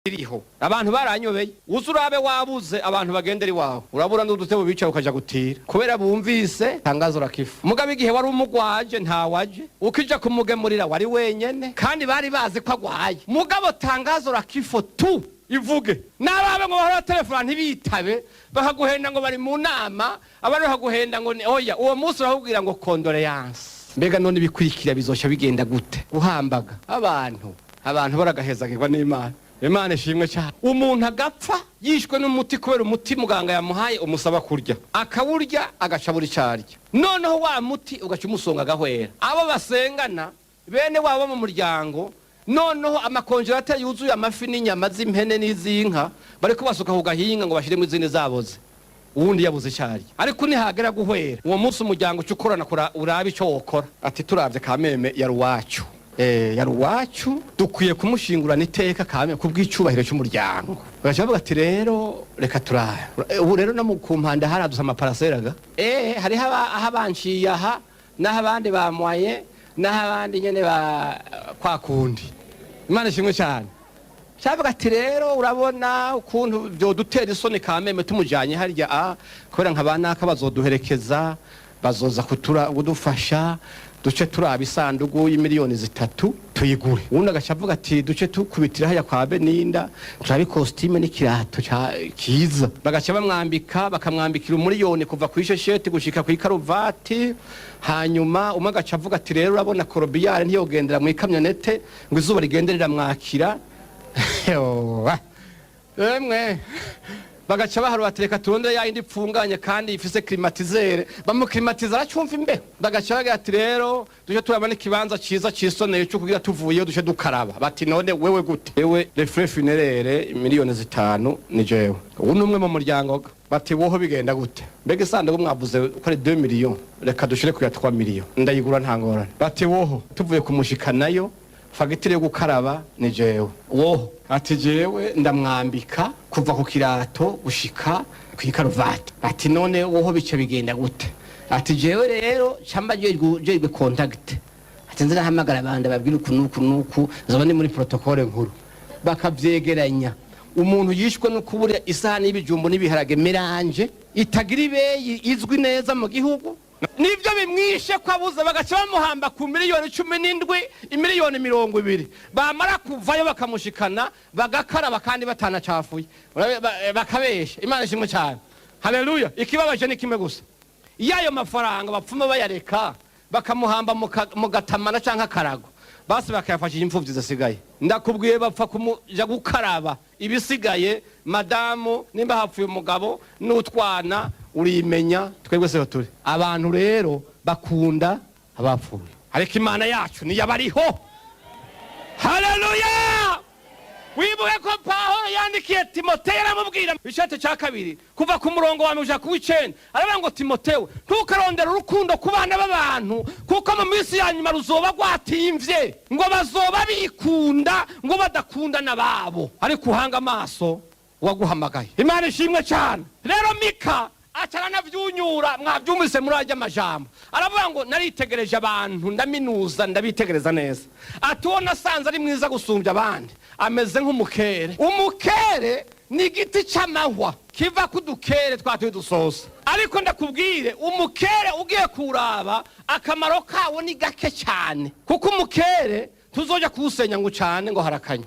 Iriho abantu baranyobeye. Uzi urabe wabuze abantu bagendera iwawe, urabura n'udutebo bicaye ukaja gutira kubera bumvise tangazo la kifo. Mugabo igihe wari umugwaje, ntawaje. Ukija kumugemurira wari wenyene, kandi bari bazi ko agwaye. Mugabo tangazo la kifo tu ivuge n'ababe ngo bahora telefona ntibitabe, bakaguhenda ngo bari mu nama, abandi bakaguhenda ngo ni oya. Uwo munsi urakubwira ngo condoléances. Mbega none ibikurikira bizoca bigenda gute? Guhambaga abantu baragahezagirwa n'Imana. Imana ishimwe cyane. Umuntu agapfa yishwe n'umuti kubera umuti muganga yamuhaye umusaba kurya, akawurya agaca buri cyarya, noneho wa muti ugaca umusonga agahwera. Abo basengana, bene wabo mu muryango, noneho ama congélateurs yuzuye amafi n'inyama z'impene n'iz'inka, bariko basuka ku gahinga ngo bashiremo izindi zaboze, uwundi yabuze icyarya. Ariko nihagera guhwera, uwo munsi umuryango uca ukorana urabe icyo wokora, ati turavye kameme yari uwacu, yari uwacu, dukwiye kumushingurana iteka kame kubw'icubahiro cy'umuryango. Bagaca bavuga ati rero reka turabe. Ubu rero no ku mpanda haradutse ama parcelles ga, hariho aho abanciye aha, n'aho abandi bamwaye, n'aho abandi nyene ba kwa kundi. Imana ishimwe cyane. Cyavuga ati rero urabona ukuntu byodutera isoni kameme tumujyanye harya a kubera nka banaka bazoduherekeza, bazoza kutura kudufasha, duce turaba isandugu y'imiliyoni 3 tuyigure. Ubundi agaca avuga ati duce tukubitira hajya kwa Beninda, turabe costume n'ikirato kiza. Bagaca bamwambika, bakamwambikira umuriyoni kuva ku ishesheti gushika ku ikaruvati. Hanyuma umwe agaca avuga ati rero urabona corbillard ntiyogendera mu ikamyonete ngo izuba rigende riramwakira. Yowa. Emwe, bagaca baharura ati reka turondere ya yindi ipfunganye kandi ifise climatiseur. Bamuklimatiza, aracumva imbeho. Bagaca bagira ati rero duce turabona ikibanza ciza cisoneye cyo kugira tuvuyeyo duce dukaraba. Bati none wewe gute? Wewe les frais funéraires miliyoni 5 ni jewe. Ubu ni umwe mu muryango ga. Bati woho bigenda gute? Mbega isanduku mwavuze ko ari 2 millions, reka dushire ku ya 3 millions, ndayigura nta ngorane. Bati woho tuvuye kumushikanayo, fagitire yo gukaraba ni jewe. Woho? Ati jewe ndamwambika kuva ku kirato gushika ku ikaruvati. Ati none woho bice bigenda gute? Ati jewe rero camba jejwe contact, ati nzi nahamagara abandi babwira uku nuku nuku, zoba ni muri protocole nkuru, bakavyegeranya. Umuntu yishwe no kubura isahani y'ibijumbu n'ibiharage mélange itagira ibeyi izwi neza mu gihugu, nibyo bimwishe ko abuze. Bagaca bamuhamba ku miliyoni 17, imiliyoni 20. Bamara kuvayo bakamushikana, bagakaraba kandi batanacafuye. Bakabesha. Imana ishimwe cyane, haleluya. Ikibabaje ni kimwe gusa: iyo ayo mafaranga bapfuma bayareka bakamuhamba mu gatamana canke akarago, basi bakayafashisha imfuvyi zisigaye. Ndakubwiye, bapfa kumuja gukaraba, ibisigaye madamu nimba hapfuye umugabo n'utwana urimenya. Twebwe seho turi abantu rero bakunda abapfuye, ariko Imana yacu niyo abariho. Haleluya! Wibuke ko Pawulo yandikiye Timoteyo, aramubwira icete cya kabiri kuva ku murongo wa mbere ku w'icenda, aravuga ngo Timoteyo, ntukarondere urukundo ku bana b'abantu, kuko mu minsi ya nyuma ruzoba rwatimvye, ngo bazoba bikunda, ngo badakunda n'ababo, ariko uhanga amaso waguhamagaye. Imana ishimwe cyane. Rero Mika aca aranavyunyura. Mwavyumvise muri arya majambo, aravuga ngo naritegereje abantu, ndaminuza, ndabitegereza neza. Ati uwo nasanze ari mwiza gusumbya abandi ameze nk'umukere. Umukere ni igiti c'amahwa kiva ku dukere twa tundi dusosa. Ariko ndakubwire, umukere ugiye kuwuraba akamaro kawo ni gake cyane, kuko umukere tuzoja kuwusenya ngo ucane ngo harakanye,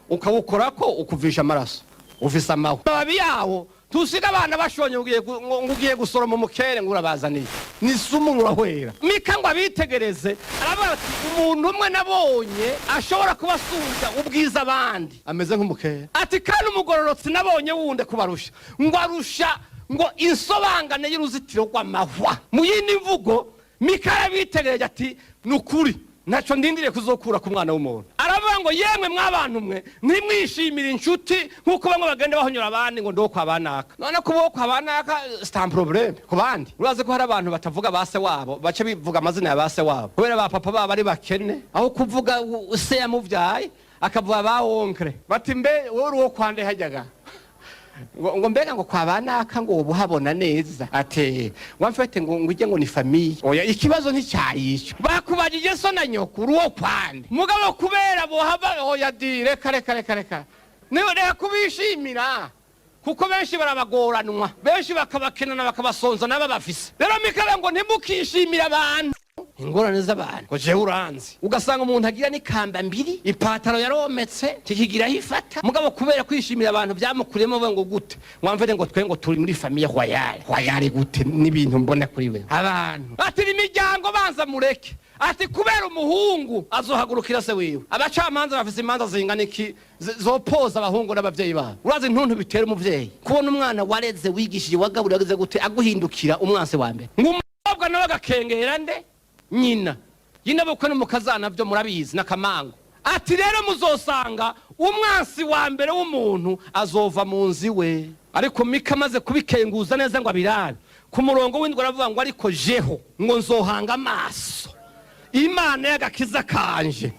ukawukorako ukuvisha amaraso, ufise amahwa. Amababi yawo tusiga abana bashonye, ngo ugiye gusoroma umukere ngo urabazaniye, ni sumu, urahwera. Mika ngo abitegereze, aravuga ati umuntu umwe nabonye ashobora kuba asumbya ubwiza abandi ameze nk'umukere. Ati kandi umugororotsi nabonye wundi kubarusha, ngo arusha ngo insobangane y'uruzitiro rw'amahwa. Mu yindi mvugo, Mika arabitegereje ati ni ukuri ntacyo ndindiriye kuzokura ku mwana w'umuntu. Aravuga ngo yemwe mwabantu mwe, ntimwishimire inshuti nk'uko bamwe bagenda bahonyora abandi ngo ndo kwa banaka. None kuba kwa banaka c'est un problème ku bandi. Urazi ko hari abantu batavuga base wabo, baca bivuga amazina ya base wabo kubera ba papa babo ari bakene, aho kuvuga se yamuvyaye akavuga ba oncle. Bati mbe wowe uri uwo kwande hajyaga? Ngo mbega ngo kwa banaka ngo ubu habona neza? Ati wamfete ngo ujye ngo ni famille. Oya, ikibazo nticyarico, bakubajije so na nyoko, uri uwo kwande. Mugabo kubera bohava, oya di, reka reka reka reka. Niba reka kubishimira, kuko benshi barabagoranwa, benshi bakabakenana, bakabasonza n'ababafise. Rero Mikaba ngo ntimukishimire abantu, ingorane z'abantu, ngo jewe uranzi. Ugasanga umuntu agira n'ikamba mbiri, ipataro yarometse kikigiraho ifata, mugabo kubera kwishimira abantu byamukuriyemo. Bavuga ngo gute mwamvere ngo twe ngo turi muri famille royale. Royale gute n'ibintu mbona kuri we? Abantu ati imiryango banza mureke, ati kubera umuhungu azohagurukira se wiwe. Abacamanza bafise imanza zingana iki zopoza abahungu n'abavyeyi babo? Urazi intuntu bitera umuvyeyi kubona umwana wareze, wigishije, wagaburiye, wagize gute, aguhindukira umwansi wa mbere? Ngo umukobwa nawe agakengera nde? Nyina. Nyina bukwe n'umukazana byo murabizi n'akamango. Ati rero muzosanga umwansi wa mbere w'umuntu azova mu nzu iwe. Ariko Mika amaze kubikenguza neza ngo abirabe, ku murongo w'indwi aravuga ngo ariko jeho ngo nzohanga amaso Imana y'agakiza kanje,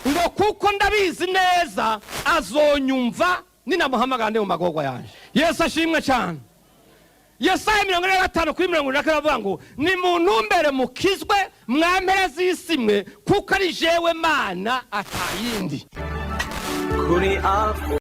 ngo kuko ndabizi neza azonyumva ninamuhamagara ndi mu magorwa yanje. Yesu ashimwe cyane. Yesaya 45 kuri 74 avuga ngo ni muntumbere mukizwe, mwa mpera z'isi mwe, kuko ari jewe Mana atayindi. Kuri Alpha.